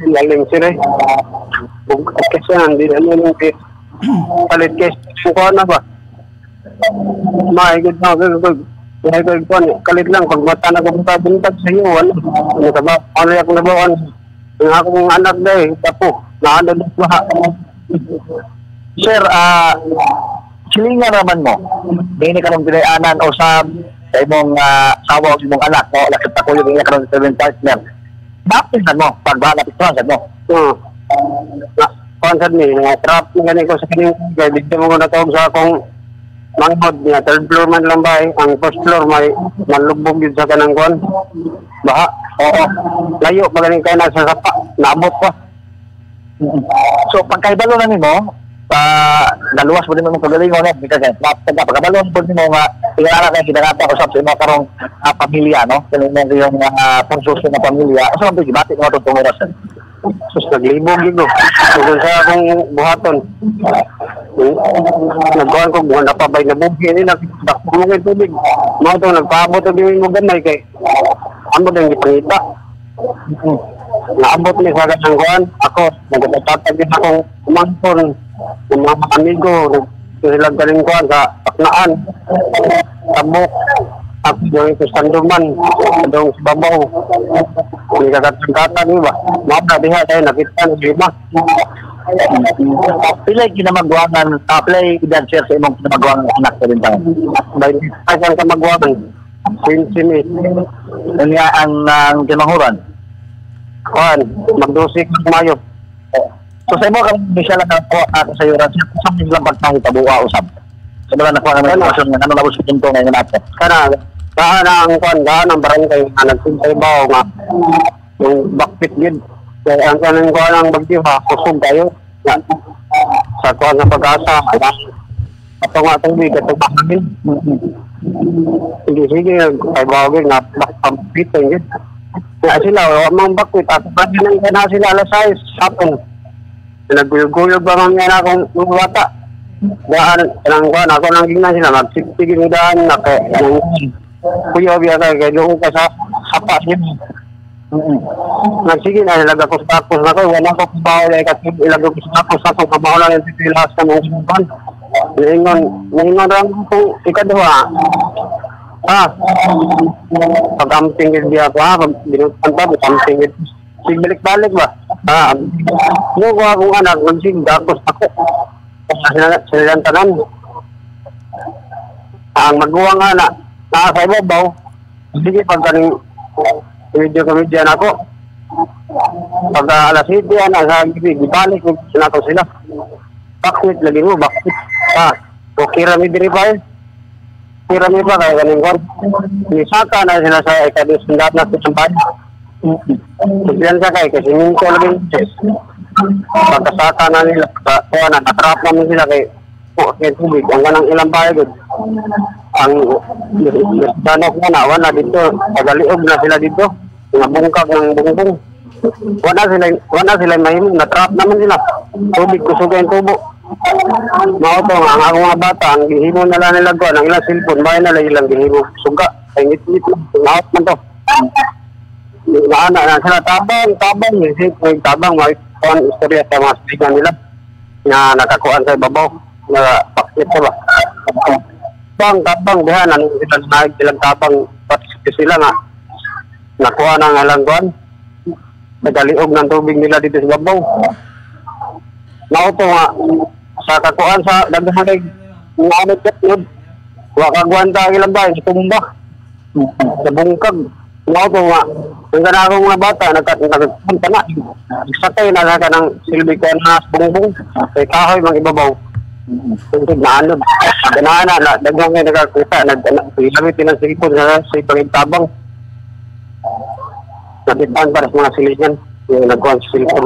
Lalim sir eh. Bugkat kasi hindi ano yung palit kasi ko na ba. Maigod na ko ko ko kalit lang pag mata na ko buntag sa iyo, wala. Ano ka ba? Ano ako na ba? Ang akong anak dahil tapo naano na ba? Sir, silingan naman mo. Dini karong pinayanan o sa imong asawa o imong anak, no? Lakit ako yung iya karong seven partner. Bakit na mo? Pagbahala picturean sad mo. Oo. Na, kuan sad ni nga trap ni gani ko sa kining kay dito mo na tawag sa akong manghod niya, third floor man lang ba eh. Ang first floor may nalubog yun sa kanang kuan baha. Oo, layo pa gani kay nasa sapa naabot pa. So pagkahibalo na nimo, pa naluwas mo din mo kagalingon, no? Because pagka pagkabalo mo nimo nga tingala kay gidangata usab sa imo karong pamilya, no? Kani mo yung pangsuso nga pamilya. Asa man gibati mo atong oras? Sus, naglibog yun ko. Tungkol sa akong buhaton. Nagkuhan ko, buwan na pa ba'y nabuhi nila. Dakpo mo kay tubig. Mga ito, nagpaabot na din mo gamay kay amo din gipangita. Naabot ni sa ganang kuhan. Ako, nagtatatag din akong umangkon. Ng mga amigo, silang galing kuhan sa Paknaan. Tabok. Ako yung ito sanduman. Adong sa babaw. Hindi kagatang-gatang ba? Mga diha tayo nakita ng lima. Pilay kinamagwangan, pilay edad, sir, sa imong kinamagwangan anak sa rin taon? By ang kamagwangan. Sin Unya ang kinanghuran? Kuan, magdosik ng Mayo. So sa imo kang siya lang ako ako sa iyo sir, sa mga lang pagpangitabuha usab. Sa mga nakuha naman impormasyon nga ano labos punto ngayon nato. Kana, kaan ang kuan, kaan ang barangay nga nagsumpay ba nga yung bakpit gid. Kaya ang kanang kuan ang bagyo ha, kusog kayo. Nga, sa kuan nga pag-asa, ala. Ato nga tubig, ato mahangin. Sige, sige, kay bawag nga bakpit gid. Nga sila, wa mang bakwit, ato pa din ang kana sila alas 6, hapon. Naguyog-guyog ba man nga akong mga bata. Daan, kanang kuan, ako nang gina sila, magsigtig yung daan, na kay, kanang kuya biya kay, kay doon ka sa sapa siya. Nagsige na, ilaga ko sa tapos na ko, wala ko kabaho na ikat, ilaga ko sa tapos ako, kabaho na yung titilas na mga sumpan. Niingon, niingon lang kung ikaduha. Ah, pag-amping yun biya ko, ha, pag binutan pa, pag-amping yun. Sige, balik-balik ba? Ah, mo ko akong anak, nagsige, dapos ako. Sila, silang tanan. Ang maguwang nga na, nasa ibabaw, sige, pag kaning video komedyan ako, pag alas 7, ana, sa gibi, gibalik ko na sila. Bakit lagi mo, bakit? Ah, okay rami diri pa eh. Okay rami pa, kaya kaning kwan. Nisaka na sila sa ikadus sundat na sa bahay. Siyan sa kay, kasi minto lagi. Pagkasaka na nila, kuha na, natrap naman sila kay, kay tubig, ang kanang ilang bahay doon. Ang danok na na, wala dito, tagaliog na sila dito, nabungkag ng bungbong. Wala sila mahimo, natrap naman sila. Tubig, kusog ang tubo. Mao to nga, ang akong mga bata, ang gihimo na lang nila kuha, ang ilang cellphone, bahay na lang ilang gihimo. Suga, ay ngit-ngit, maot man to. Naana na sila, tabang, tabang, isip, may tabang, may kuhan istorya sa mga sigan nila, na nakakuan sa ibabaw, na pakit ba. Tabang, tabang, diha, nanong sila naig silang tabang, pati sila nga, nakuha na nga lang kuhan, nagaliog ng tubig nila dito sa babaw. Nauto nga, sa kakuan sa daghan kay mga ano yun, wa kagwanta ang ilang bahay, tumba, sa bungkag. Nauto nga, ang gana akong mga bata, nagpunta na, sakay na ka ng silbi ko na bungbong, kay kahoy mga ibabaw. Tungkol na ano, ganahan na, na daghang nga nagkakita, naglamit din ang silipon sa ibang tabang. Nakitaan para sa mga silingan, yung nagkuhan sa silipon.